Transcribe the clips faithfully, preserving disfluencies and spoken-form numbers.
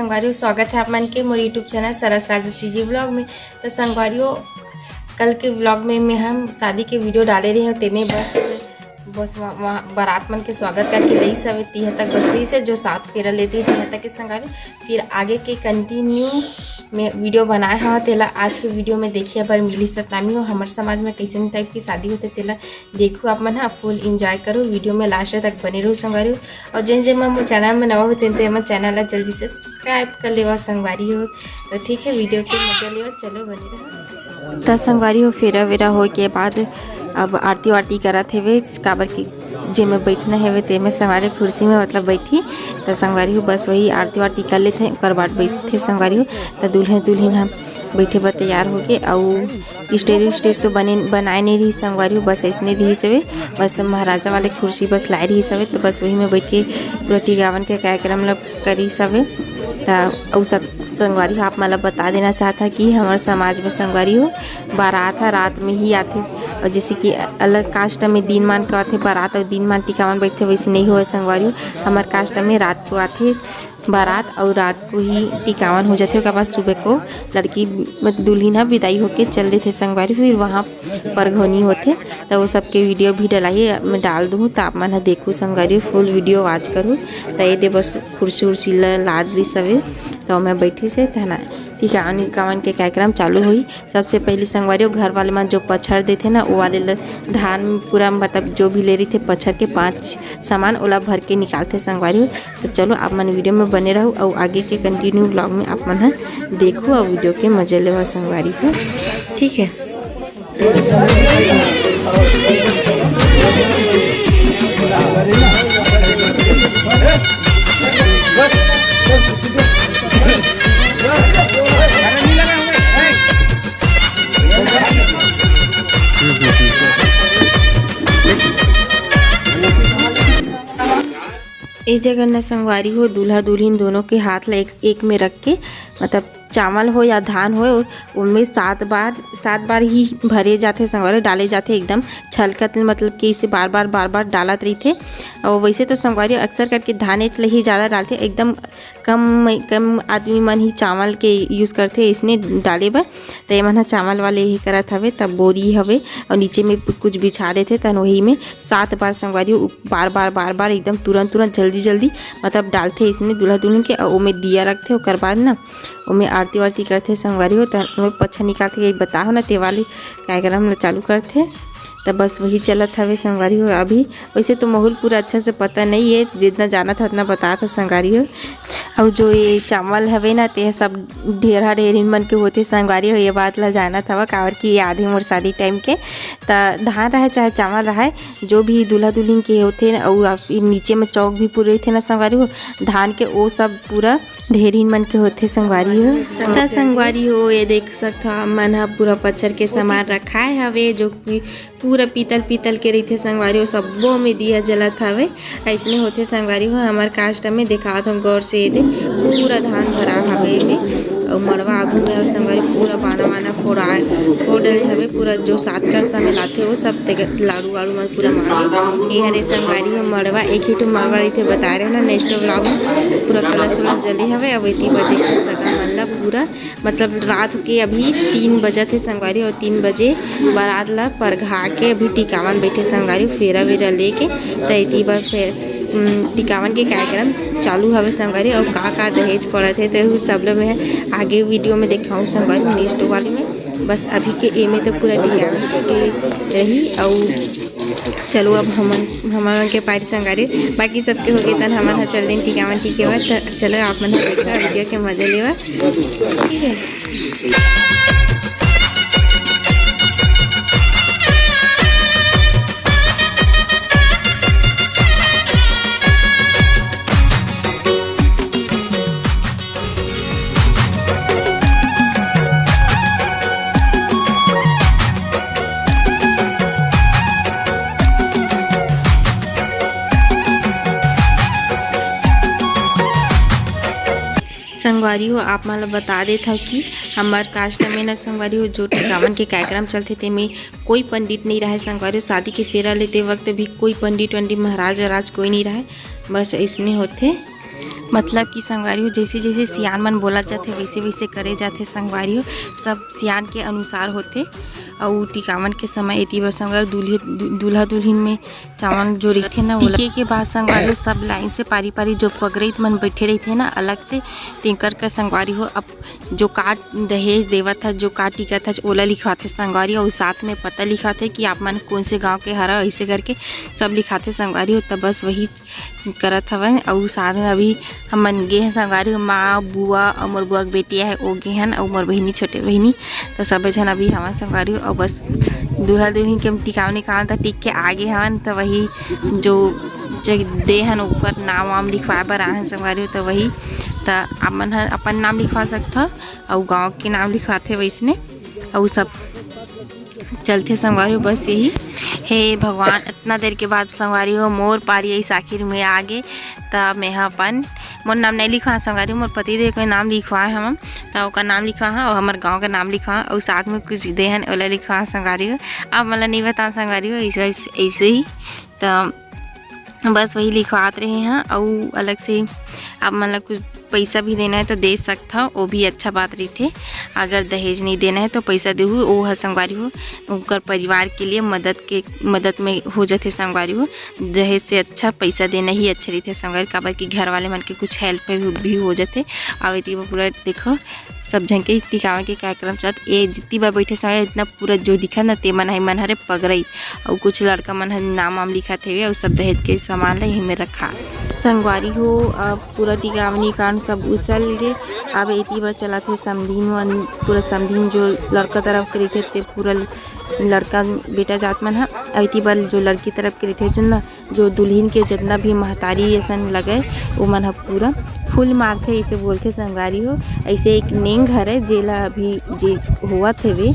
संगवारी हो, स्वागत है आप मन के मोर YouTube चैनल सरस राजा सीजी व्लॉग में। तो संगवारी हो, कल के व्लॉग में, में हम शादी के वीडियो डाले रहे, तेमे बस, बस वहाँ, वहाँ बारात मन के स्वागत करके रही सवे, तिहा तक बस रही से जो सात फेरा लेते तिहा तक के संगवारी। फिर आगे के कंटिन्यू में वीडियो बनाए हव, तेला आज के वीडियो में देखे बर मिली सतनामी हो। हमर समाज में कैसन टाइप की शादी होते, तेला देखू आप मन ह, फुल एंजॉय करू, वीडियो में लास्ट तक बने रहू संगवारी हो। और जेन जेन मन मोर चैनल में नवा होते, ते हमर चैनल ला जल्दी से सब्सक्राइब कर लेवा संगवारी हो। तो ठीक है, वीडियो के मजा लेवा, चलो बने रहो। त संगवारी हो, फेरा वेरा होए के बाद अब आरती वारती करत हेवे, काबर कि जेमे बैठना हेवे, तेमे संगवारी कुर्सी में मतलब बैठी। त संगवारी हो, बस वही आरती वारती कर लेथे, ओकर बाद बैठे संगवारी हो। त दूल्हे दुल्हिन ह बैठे बर तैयार होके, अउ स्टेज उस्टेज तो बने, बनाए नहीं रही संगवारी हो, बस ऐसने रही सवे, बस महाराजा वाले कुर्सी बस लाए रही सवे, तो बस वही में बैठ के पूरा टिकावन के कार्यक्रम ल करी सवे। त अउ सब संगवारी हो, आप मन ल बता देना चाहत हा कि हमर समाज में संगवारी हो, बारात ह रात में ही आथे, और जैसे कि अलग कास्ट में दिन मान के आथे बारात, और दिन मान टिकावन बैठथे, वैसे नहीं होय संगवारी हो। हमर कास्ट में रात को आथे बारात, और रात को ही टिकावन हो जाथे। ओकर बाद सुबह को लड़की, मत-, दुल्हिन ह विदाई होके चल देथे संगवारी। फिर वहाँ परघौनी होथे, त वो सबके वीडियो भी डलाही, मैं डाल दूँ, त आप मन ह देखू संगवारी, फुल वीडियो वॉच करू। त ये दे बस कुर्सी उर्सी ल लाड रही सवे, त मैं बैठी से तहना टिकावन टिकावन के कार्यक्रम चालू हुई। सबसे पहली संगवारी हो, घर वाले मन जो पछर देथे ना, वो वाले ल-, धान पूरा, मतलब जो भी ले रही थे पछर के पांच सामान, ओला भर के निकालथे संगवारी हो। तो चलो, आप मन वीडियो में बने रहू, और आगे के कंटिन्यू व्लॉग में आप मन ह देखू और वीडियो के मजे लेवा संगवारी हो। ठीक है। ए जगह न संगवारी हो, दूल्हा दुल्हिन दोनों के हाथ ला एक, एक में रख के, मतलब चावल हो या धान हो, उनमें सात बार, सात बार ही भरे जाथे संगवारी, डाले जाथे एकदम छलकत, मतलब कि इसे बार बार, बार बार डालत रहिथे। और वैसे तो संगवारी अक्सर करके धानेच ल ही ज़्यादा डालथे, एकदम कम, कम आदमी मन ही चावल के यूज़ करथे इसने डाले बर। त एमन ह चावल वाले ही करत हवे, तब बोरी हवे और नीचे में कुछ बिछा देथे, तहन वही में सात बार संगवारी हो, बार बार, बार बार एकदम तुरंत, तुरंत, जल्दी, जल्दी मतलब डालथे इसने दूल्हा दुल्हन के, और ओमे दिया रखथे, ओकर बाद ना ओमे आरती वारती करथे संगवारी हो, तहन ओमे पच्छा निकालथे, यही बताहो ना, ते वाली कार्यक्रम ल चालू करथे। त बस वही चलत हवे संगवारी हो। अभी वैसे तो माहौल पूरा अच्छा से पता नहीं है, जितना जानत हव उतना बतात हव संगवारी हो। और जो ये चावल हवे ना, ते सब ढेरहा ढेरिन मन के होथे संगवारी हो, ये बात ला जानत हव, काबर कि ये आधे मोर शादी टाइम के। त धान रहे चाहे चावल रहे, जो भी दूल्हा दुल्हिन के होथे ना, और या फिर नीचे में चौक भी पूरे रहिथे ना संगवारी हो, धान के, वो सब पूरा ढेरिन मन के होथे संगवारी हो। त संगवारी हो, ये देख सकत हव, मन ह पूरा पच्छर के सामान रखाए हवे, जो कि पूरा पीतल पीतल के रहिथे संगवारी हो, सब्बो में दिया जलत हवे। अइसने होथे संगवारी हो, हमर कास्ट में देखात हव गौर से, ये दे पूरा धान भरा हवे एमे, अउ मड़वा आगू में संगवारी पूरा बाना वाना फोड़ा, फोड़ डरे हवे, पूरा जो सात कलशा में लाथे वो सब ते लाड़ू वाड़ू मन पूरा मांगे। ये हरे संगवारी हो मड़वा, एक ही ठो मड़वा रहिथे, बताए रहे ना नेक्स्ट व्लॉग में, पूरा कलश उलश जले हवे। अब एती बर देखो सगा मन ला पूरा मतलब रात के अभी तीन बजत हे संगवारी, और तीन बजे बारात ला परघा के अभी टिकावन बैठे संगवारी, फेरा वेरा लेके। त एती बर फेर, उम, टिकावन के कार्यक्रम चालू हवे संगवारी, और का का दहेज पड़त हे, तो उ सब ल मैं आगे वीडियो में देखाऊँ संगवारी, नेक्स्ट वाले में। बस अभी के एमे तो पूरा टिकावन के रही, और चलो अब हमन, हमन के पारी संगवारी, बाकी सबके होगे, तहन हमन ह चल देन टिकावन टिके बर। त चलो आप मन ह देखा वीडियो के मजा लेवा, ठीक है। संगवारी हो, आप मन ल बता देत हव कि हमर कास्ट में न संगवारी हो, जो टिकावन के कार्यक्रम चलथे, तेमे कोई पंडित नहीं रहे संगवारी हो। शादी के फेरा लेते वक्त भी कोई पंडित वंडित, महाराज वराज कोई नहीं रहे, बस ऐसने होथे। मतलब कि संगवारी हो, जैसे जैसे सियान मन बोला जाथे, वैसे वैसे करे जाथे संगवारी हो। सब सियान के अनुसार होथे। अउ टिकावन के समय एती बर संगवारी हो, दूल्हे, दू-, दूल्हा दुल्हिन में चावल जो रहिथे ना, ओला टिके के बाद संगवारी हो, सब लाइन से पारी पारी जो पगरइत मन बैठे रहिथे ना अलग से, तेकर का संगवारी हो, अब जो का दहेज देवत ह, जो का टिकत ह, ओला लिखवाथे संगवारी हो। अउ साथ में पता लिखवाथे कि आप मन कौन से गांव के हरा, ऐसे करके सब लिखाथे संगवारी हो। त बस वही करत हवन। अउ साथ में अभी हमन गे हन संगवारी हो, माँ, बुआ अउ मोर बुआ के बेटी आहे, ओ गे हन, अउ मोर बहिनी, छोटे बहिनी, तो सब झन अभी हवन संगवारी हो। अउ बस दूल्हा दुल्हिन के हम टिकावन निकालन त टिक के आगे हवन, त वही जो जे दे हन ओकर नाम वाम लिखवाए बर आए हन संगवारी हो। त वही त आप मन ह अपन नाम लिखवा सकथव, अउ गाँव के नाम लिखवाथे वैसने, अउ सब चलथे संगवारी हो। बस यही, हे भगवान, इतना देर के बाद संगवारी हो मोर पारी आइस आखिर में आगे। त मैं ह अपन, मोर नाम नहीं लिखवा संगवारी हो, मोर पति देव के नाम लिखवाए हम, त ओकर नाम लिखवा हा अउ हमर गाँव के नाम लिखवा, अउ साथ में कुछ दे हन ओला लिखवा संगवारी हो। अब मोला नहीं बता संगवारी हो, ऐसे, ऐसे, ऐसे ही। त बस वही लिखवात रहे हैं। अउ अलग से आप मन ला कुछ पैसा भी देना है तो दे सकत हव, वो भी अच्छा बात रहिथे। अगर दहेज नहीं देना है तो पैसा देहू, वो ह संगवारी हो, उनकर परिवार के लिए मदद के, मदद में हो जाथे संगवारी हो। दहेज से अच्छा पैसा देना ही अच्छा रहिथे संगवारी, काबर कि घर वाले मन के कुछ हेल्प भी, भी हो जाथे। अउ एती पूरा देखो, सब झन के टिकावे के कार्यक्रम चलत। ए जितनी बार बैठे संगवारी, इतना पूरा जो दिखत ना, ते मन ह, मन हरे पगरई, अउ कुछ लड़का मन ह नाम वाम लिखत हेवे, अउ सब दहेज के सामान ला यही में रखा। संगवारी हो, अब पूरा टिकावनी कांड सब उसल गे। अब एती बर चलत हे समधिन मन, पूरा समधिन जो लड़का तरफ के रहिथे, ते पूरा लड़का बेटा जात मन ह, अउ एती बर जो लड़की तरफ के रहिथे, जो ना, जो दुल्हिन के जितना भी महतारी असन लगे, वो मन ह पूरा फूल मारथे, इसे बोलथे संगवारी हो। ऐसे एक नेंग हरे, जेला अभी जे होवत हेवे,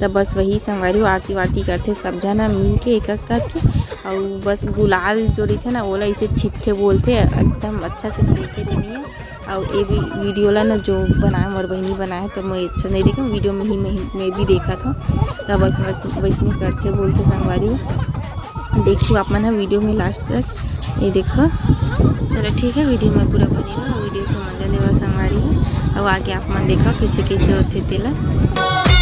त बस वही संगवारी हो, आरती वारती करथे सब झन ह मिल के, एक एक करके। अउ बस गुलाल जो रहिथे ना, ओला इसे छिटथे बोलथे, एकदम अच्छा से देखे तो नहीं है। अउ ये भी वीडियो ला ना जो बनाए, मोर बहिनी बनाए, तो मैं अच्छा नहीं देखा, वीडियो में ही मैं, मैं भी देखा था। तब बस, बस वैसने करथे बोलथे संगवारी हो। देखू आप मन ह वीडियो में लास्ट तक, ये देखो। चलो ठीक है, वीडियो में पूरा बने रहो, वीडियो के मजा लेवा संगवारी हो। अउ आगे आप मन देखो कैसे कैसे होथे तेला।